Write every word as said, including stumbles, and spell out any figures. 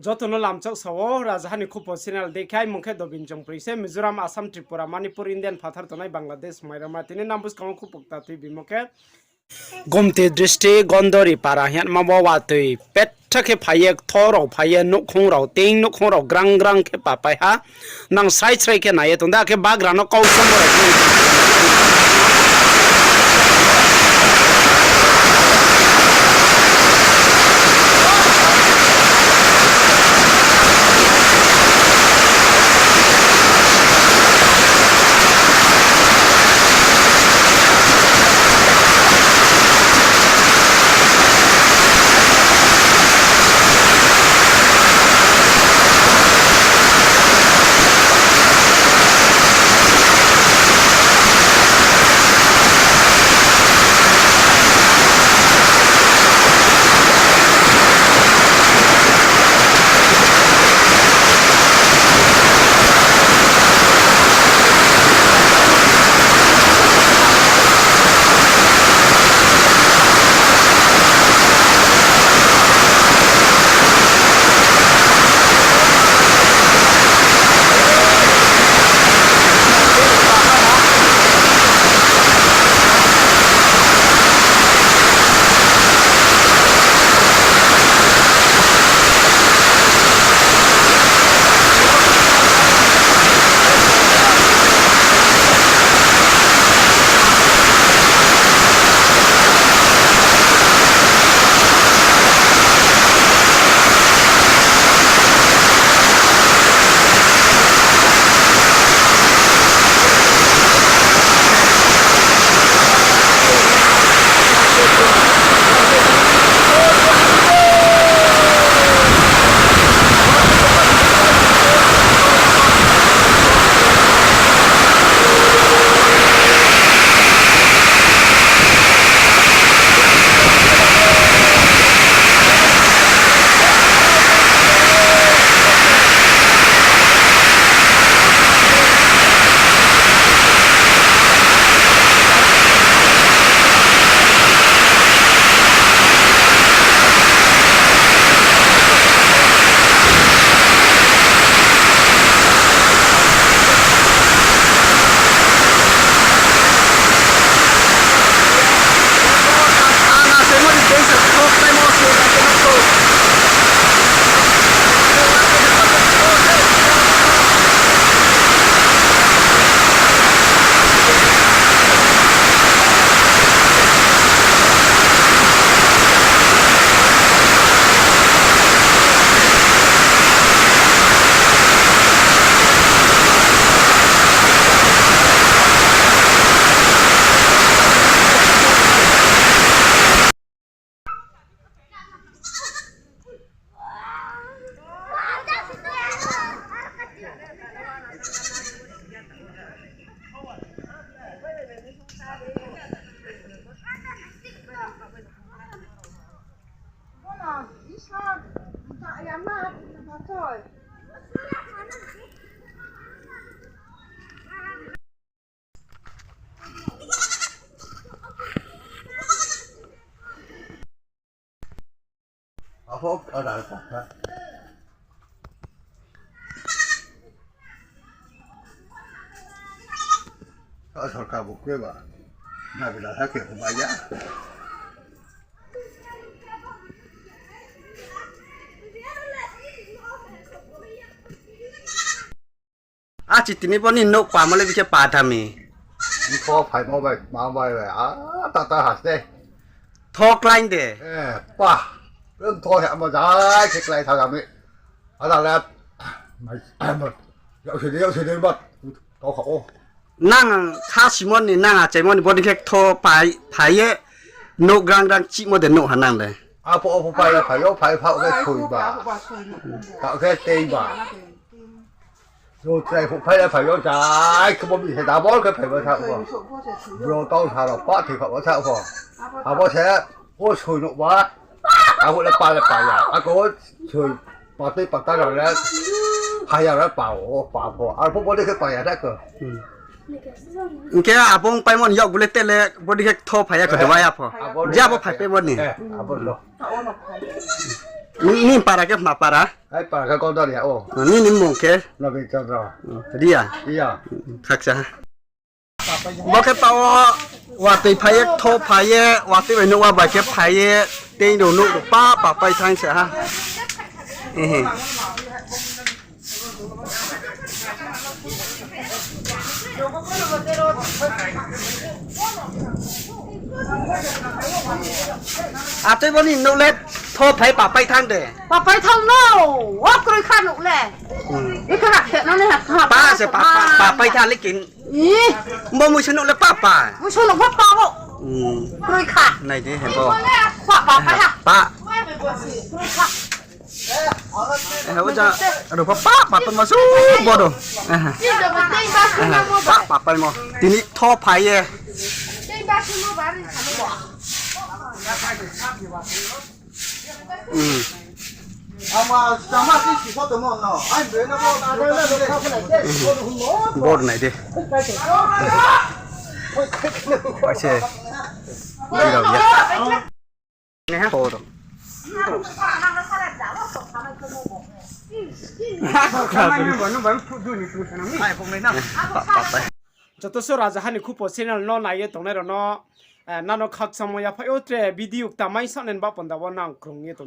Joto no lamchak sa ou, Rajaha ni Khupo channel dei khe, mung khe Dobin Chongpri se, Mizoram, Assam, Tripura, Manipur, Indian phathar tongnai Bangladesh, Mairama, tini nang buskang wo khupo kta tuibimo khe, Gomti district Gondori para hingma bo watoi petha khe phai ye, kthor rao phai ye, nouhkhong rao, ting nouhkhong rao grang grang khe papai ha. Nang srai srai khe nai ye tong di, akhe bagra no kau song rao. Aho, ada apa? Sorkar bo khe ba. Na bela ha khe ba ya. Achi tini bo ni nouh pamo le bikhe pa tha mi. Ntho phaimo bai, ma bai bai, a, ta ta haste. Tho klái de. Eh, pa. Ntho he amo jai khe klái tha mi. Ada le. Mai, mai. Yau se de, yau se de ba. Kau kha o. Nang kha simon ni, nang achaimon ni, bo ni khe tho phai, phai ye. Nouh grang grang chihmo de nouh ha nang le. Apo, apo, phai, phai, o, phai, phai, o, phai, soi ba. Ta khe tei ba. Ro trai phuh phai le phai yo, jai khe bo mi se double khe phai bo sa bo. Bro tau sa ro pa thoi kha bo sa bo. Abo se, o soi no ba. Abo le pa le pa ya. Ako soi pa tei pa ta ro le. Phai ya le pa o, pa pho. Ar pho bo de khe pa ya da ko. Hing khe abo ong paimo ni yak bule te le bo de khe tho phai ya ko de wa ya pho. Abo le je abo phai pe bo ni. Eh, abo lo. Ni, ni para khe ma para? Ai para khe Kodar ya o. Ni, ni mung khe? Nobin Chandra. Ria? Iya. Khaksa. Bo khe tao watoi phai ye, tho phai ye, watoi bai nouh wa bai khe phai ye, tei rao nouh rao pa, pa pai thanng se ha. Ehe. Atoi bo ni nouh le tho phai pa pai thanng de. Pa pai thanng no, o kroi kha nouh le. Hmm. Ikha na khe no ne ha, pa se pa, pa, pa pai thanng lekin. Ih. Bo muiso nouh le pa pa. Muiso nouh pho pa o. Hmm. Kroi kha. Nai di, he bo. Pa, pa, pa ha. Pa. Kroi kha. Eh, o ja, ro pa, pa, pa, pa, ma su, bo do. Eh. Eh, pa, pa, pa, mo. Tini tho phai ye. Hmm. Bor nai di. Paise. Bor. Joto se Rajaha ni Khupo channel no nai ye tongnai rao no, eh, nano khakchangmo yaphai yo tre video kta mai sa nai ba panda wo nang krung ye tong.